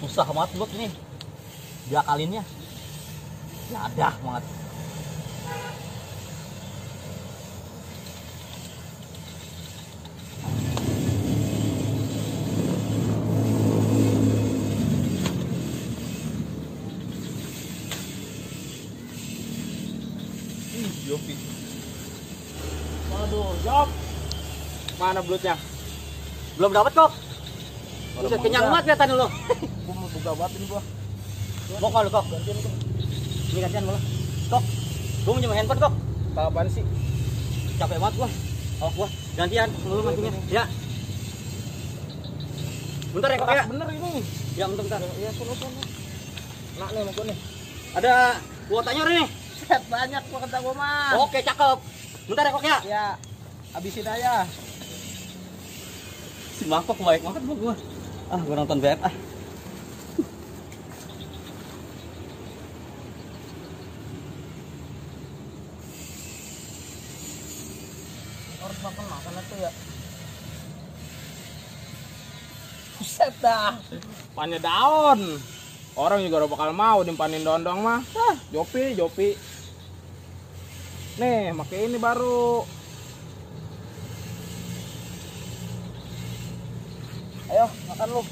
Susah banget buat ini. Diakalinnya. Yadah banget. Yopi. Waduh, Job. Mana belutnya? Belum dapat kok. Bisa kenyang banget kelihatan lo. Gua mau buka banget ini gua. Mau kalau kok gantian kok. Ini gantian malah. Kok. Gua mau handphone kok. Apaan sih? Capek banget gua. Oh gua gantian lu mancingnya. Ya. Bentar ya kok ya. Bener ini. Ya bentar. Ya sono. Nak nih mau gua nih. Ada kuotanya nih. Set banyak gua kata gua mah. Oke, cakep. Bentar ya kok ya. Ya. Habisin aja. Si mangkok baik banget gua. Ah, gua nonton BF ah. Harus makan itu ya. Buset dah. Pannya daun. Orang juga udah bakal mau dimpanin dondong mah. Jopi. Nih, pakai ini baru. Ayo, makan lu.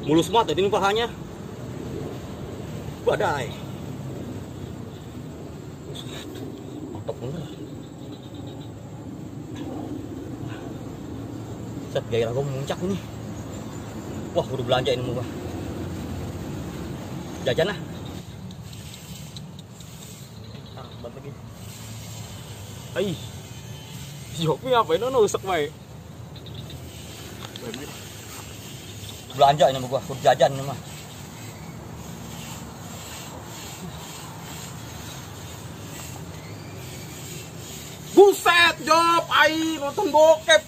Mulus banget tadi ini pahanya. Badai. Mantap bener. Set gairah gua memuncak ini. Wah, udah belanja ini gua. Jajan lah. Banget lagi. Ai. Jopi ngapain lu nusuk bae? Belanja ini gua, udah jajan ini mah. Buset, Job, ai nonton bokep.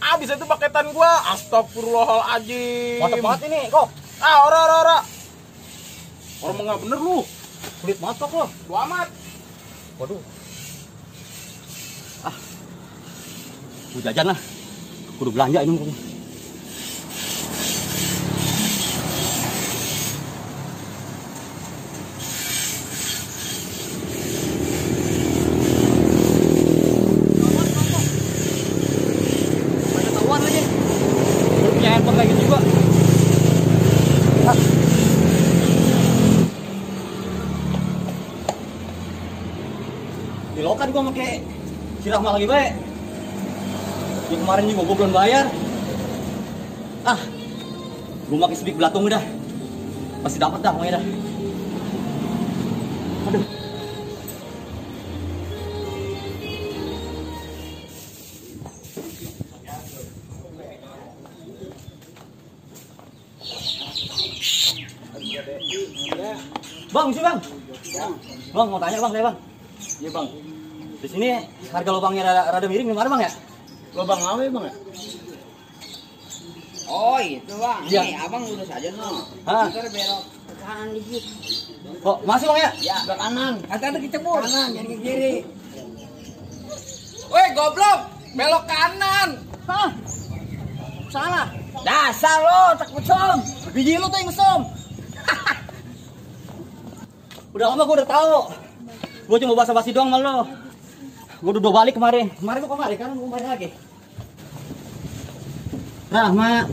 Abis itu paketan gua. Astagfirullahaladzim. Mantap banget ini, kok. Ah, ora. Orang mah nggak bener lu. Kulit banget kok lo. Lu amat. Waduh. Ah. Udah jajan lah. Udah belanja ini gua. Kayak gitu juga. Di lokan gua pakai sirah lagi baik. Di kemarin juga gua belum bayar. Ah, gua pakai speak belatung udah. Pasti dapat dah pokoknya dah. Aduh. Bang, sih bang. Bang, mau tanya bang, saya bang. Iya bang. Di sini harga lubangnya rada miring gimana bang ya? Lubang apa ya bang ya? Oh itu bang, Iya. nih abang lurus aja no. Hah? Ntar belok ke kanan dikit. Oh, masih bang ya? Ya, ke kanan. Ada kecebur. Kanan, jangan ke kiri. Woi goblok, belok kanan. Hah? Salah. Dasar lo, tak mesum. Biji lu tuh yang mesum. Udah lama gua udah tahu. Gua cuma basa-basi doang sama lo. Gua udah balik kemarin. Kemarin gua kemarin, kan gua kemarin lagi. Rahma.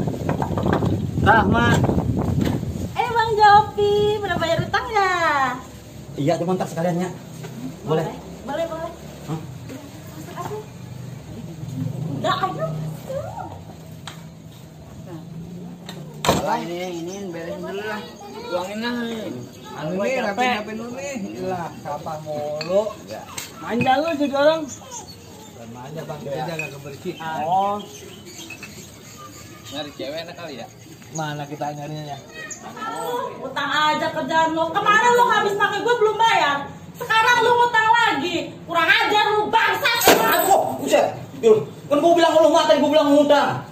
Bang Jopi, udah bayar utang ya? Iya, cuma ntar sekalian ya. Boleh? Boleh. Hah? Masuk aku. Udah, ayo. Lah ini beresin dulu lah. Tuangin lah. Anu nih, rapi dulu nih. Gila, sampah mulu. Manja lu jadi orang. Manja bang, kita jaga kebersihan. Oh. Nyari cewek enak kali ya? Mana kita nyarinya? Utang aja kerjaan lo. Kemarin lo habis pakai gue belum bayar. Sekarang lo utang lagi. Kurang ajar lo bangsat. Aduh, buset. Yul, kan gua bilang kalau mata, gua bilang ngutang.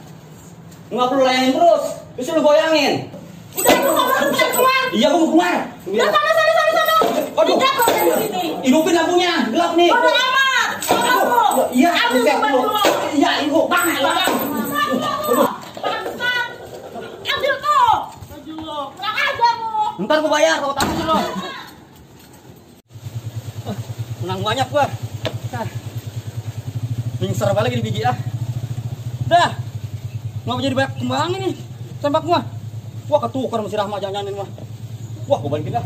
Nggak perlu layanin terus. Bisa lu goyangin. Udah lu ngomong keluar. Iya, gua mau keluar. Udah sana. Aduh. Tidak kok dari sini. Hidupin lampunya, gelap nih. Bodoh amat. Kamu. Iya, Ambil buset sumber lu. dulu. Iya, ibu. Bang, Udah, Ntar gua bayar, tahu tahu lo. Menang banyak gua. Mingsar balik di biji ah. Dah. Ngapa jadi banyak kembang ini? Tembak gua. Wah ketukar masih Rahma jangan-jangan mah. Wah gua balikin dah.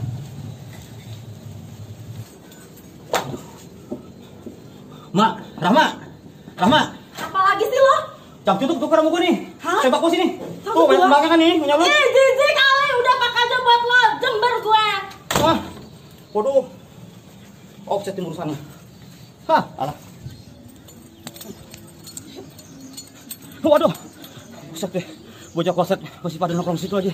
Mak, Rahma. Apa lagi sih lo? Jam tutup tukar sama gua nih. Hah? Tembak gua sini. Sama Tuh banyak gua? kembangnya kan nih, punya lu. Jijik kali udah pakai aja buat lo jember gue. Wah. Waduh. Offset urusannya. Hah, alah. Waduh. Buset deh. Bocah koset masih pada nongkrong situ aja.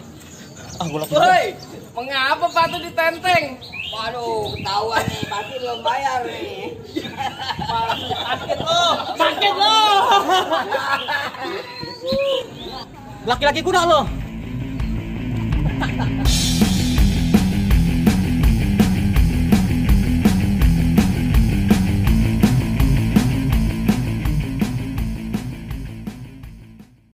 Ah, bola. Woi, mengapa patu ditenteng? Waduh, ketahuan nih, pasti belum bayar nih. Sakit lo. Laki-laki kuda lo.